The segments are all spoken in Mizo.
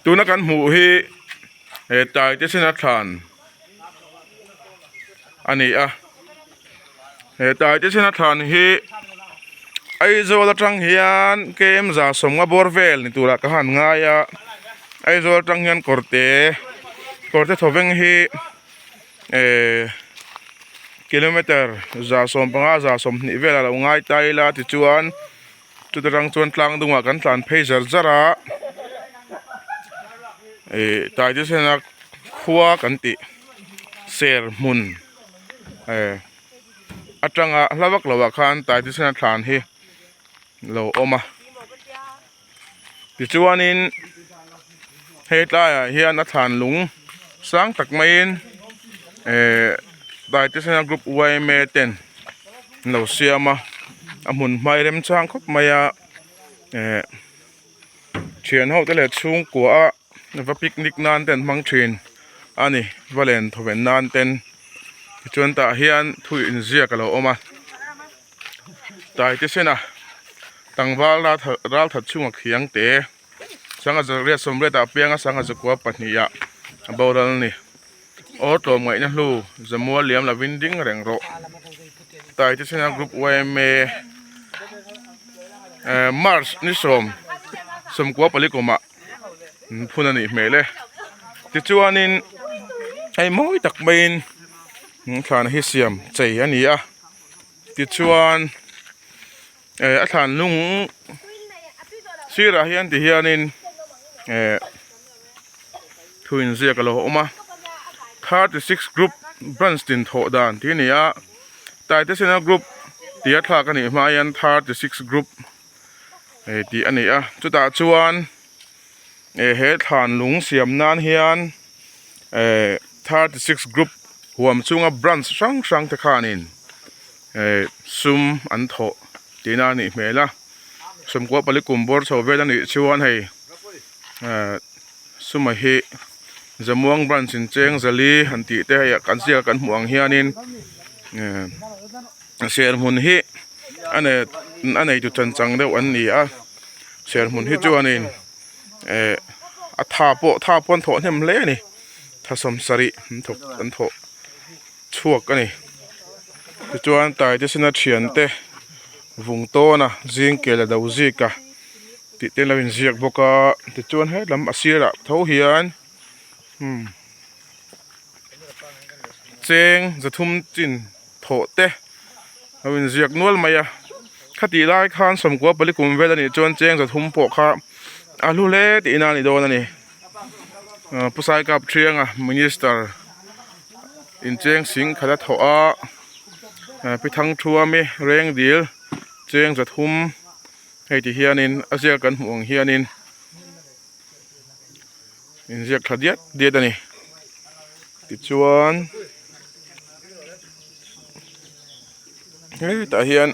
Tuna kan hmuh hi he taite sena thlan a ni a he taite sena thlan hi Aizawl atang hian kem za sawmnga bawr vel ni turah ka han ngai a Aizawl atang hian kawrte kawrte thawveng hi ehh kilometer 115 120 velah a lo ngai ta ila tichuan. Chuta tang chuan tlang dungah kan tlan phei zar zar a ih taitesena khua kan tih ser hmun eh atanga hla vak loh ah khan taitesena thlan hi lo awm a tichuanin he tlaiah hian a thlan lung sang tak maiin eh taitesena group yma ten. an lo siam a a hmun hmai remchang khawp mai a eh thian ho te leh chhungkua a va picnic nan te an hmang thin a ni va len thawven nan ten tichuan tah hian thu inziak a lo awm a taitesena tlangval ral that chhunga khiang te sangha riat sawmriat ah pianga sangha zakua pahnih ah a boral a ni. Aw tlawmngaihna hlu Zamual liam lovin ding reng rawh. Taitesena Group yma eh March ni sawm sawmkua pali kumah phun a nih hmel e. Tichuanin hei mawi tak maiin thlan hi siam chei a ni a tichuan. Eh a thlan lung sirah hian ti hianin eh thu inziak a lo awm a 36 group branch tin thawh dan tih a ni a taitesena group tia thlak a nih hma hian 36 group eh tih a ni a chutah chuan eh he thlan lung siam nan hian eh 36 group huam chhunga branch hrang hrang te khanin. Eh sum an thawh tihna a nih hmel a sawmkua pali kum bawr chho vel a nih chuan hei eh suma hi zamuang branch in cheng zali han tih te hei kan ziak a kan hmuh ang hianin eh serhmun hi a nei a neitu chan chang deuh an ni a serhmun hi chuanin eh a tha pawh tha pawh an thawh hnem hle a ni tha sawmsarih an thawk an thawh. Chhuak a ni. Tichuan Taitesena thiante vung tawn a zing kel a do zik a tih te an lo inziak bawk a tichuan helam a sirah tho hian umm cheng zathum chin thawh te a lo inziak nual mai a khatih lai khan sawmkua pali kum vel a nih chuan cheng zathum pawh kha a hlu hle tihna a ni dawn a ni. Pu Saikap Thianga Minister incheng sing khat a thawh a Pi Thangthuami Rengdil cheng zathum hei ti hianin a ziak kan hmuh ang hianin inziak tha diat diat a ni tichuan hetah hian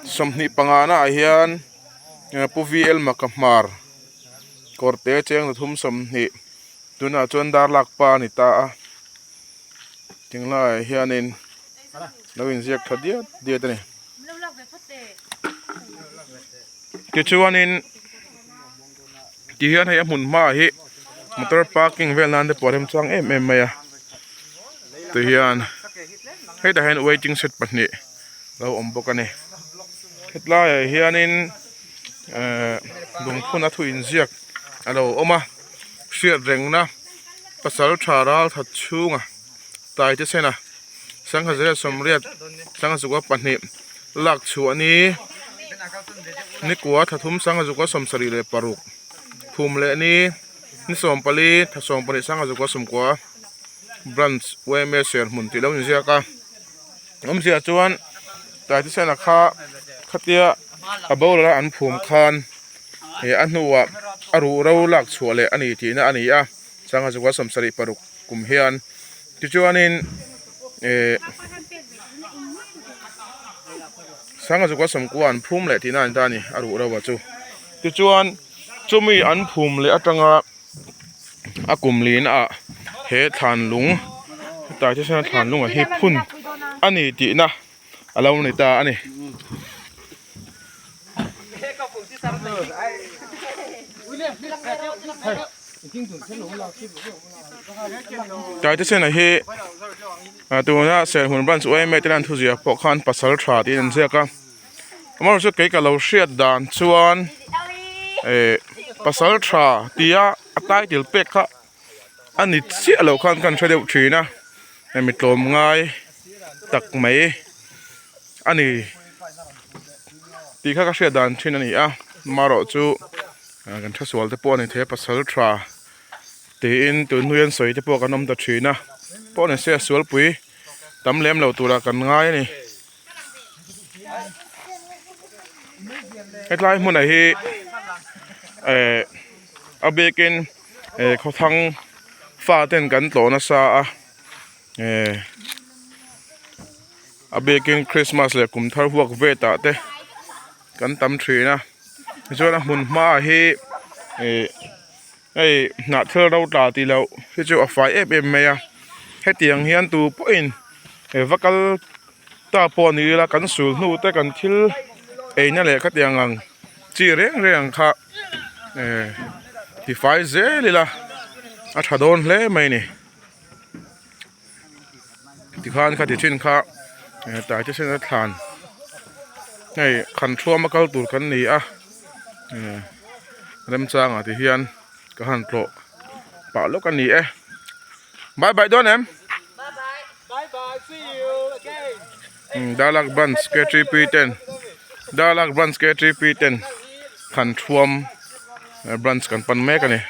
25 naah hian Pu V L Makahmar. Kawr te cheng na thum 20 tunah chuan dar lak pa a ni ta a tinglaiah hianin lo inziak tha diat diat a ni tichuanin tihian hei a hmun hmaah hi motor parking vel nan te pawh a remchang em em mai a tihian hetah hian waiting shed pahnih a lo awm bawk a ni hetlaiah hianin. ehh lungphun a thu inziak a lo awm a hriat rengna pasal tha ral that chhunga taite sena sangha zela sawmriat sangha zuk a pahnih lak chhuah ni nikua thathum sangha zuk a 76 phum leh ni ni 14 tha 12 sangha zuk a 19 branch yma serhmun tih lo inziak a. Awmzia chuan Taitesena kha khatia a boral a an phum khan ih a hnuah a ruh ro lak chhuah leh a ni tihna a ni a sangha zukua 76 kum hian tichuanin ih sangha zukua 19 an phum leh tihna a ni ta a ni a ruh ro a chu tichuan chumi an phum leh atanga. A kum lin ah he thlan lung hetah hian thlan lung ah hi phun a ni tihna a lo ni ta a ni. Taite sena hi tuna Serhmun branch yma te hian thuziah pawh khan pasal tha tiin an ziak a amaherawhchu kei ka lo hriat dan chuan eh pasal tha tia a title pek kha a ni chiah loh khan ka han hre deuh thin a hemi tlawm ngai tak mai a ni tih kha ka hriat dan thin a ni a amaherawhchu kan hre sual te pawh a ni thei a pasal tha tiin tun hnuai an sawi te pawh kan awm ta thin a pawh ni se a sualpui tam lem lo turah kan ngai a ni hetlai hmunah hi eh a bikin eh khawthlang fa ten kan tlawh nasa a eh a bikin christmas leh kum thar huak vet ah te kan tam thin a tichuan a hmun hmaah hi ih hei hnah thil ro tla tih loh hi chu a fai em em mai a hetiang hian tu pawhin va kal ta pawh ni ila kan sul hnu te kan thil eina leh khatiang ang chi reng reng ang kha eh tifai zel ila a tha dawn hle mai a ni tikhan khati thin kha tlai te sen a thlan hei khan thuama kal tur kan ni a remchangah ti hian ka han tlawh pah lawk a ni e bye bye dawn em Darlak branch K3P ten Darlak branch K3P ten khan thuam branch kan pan mek a ni.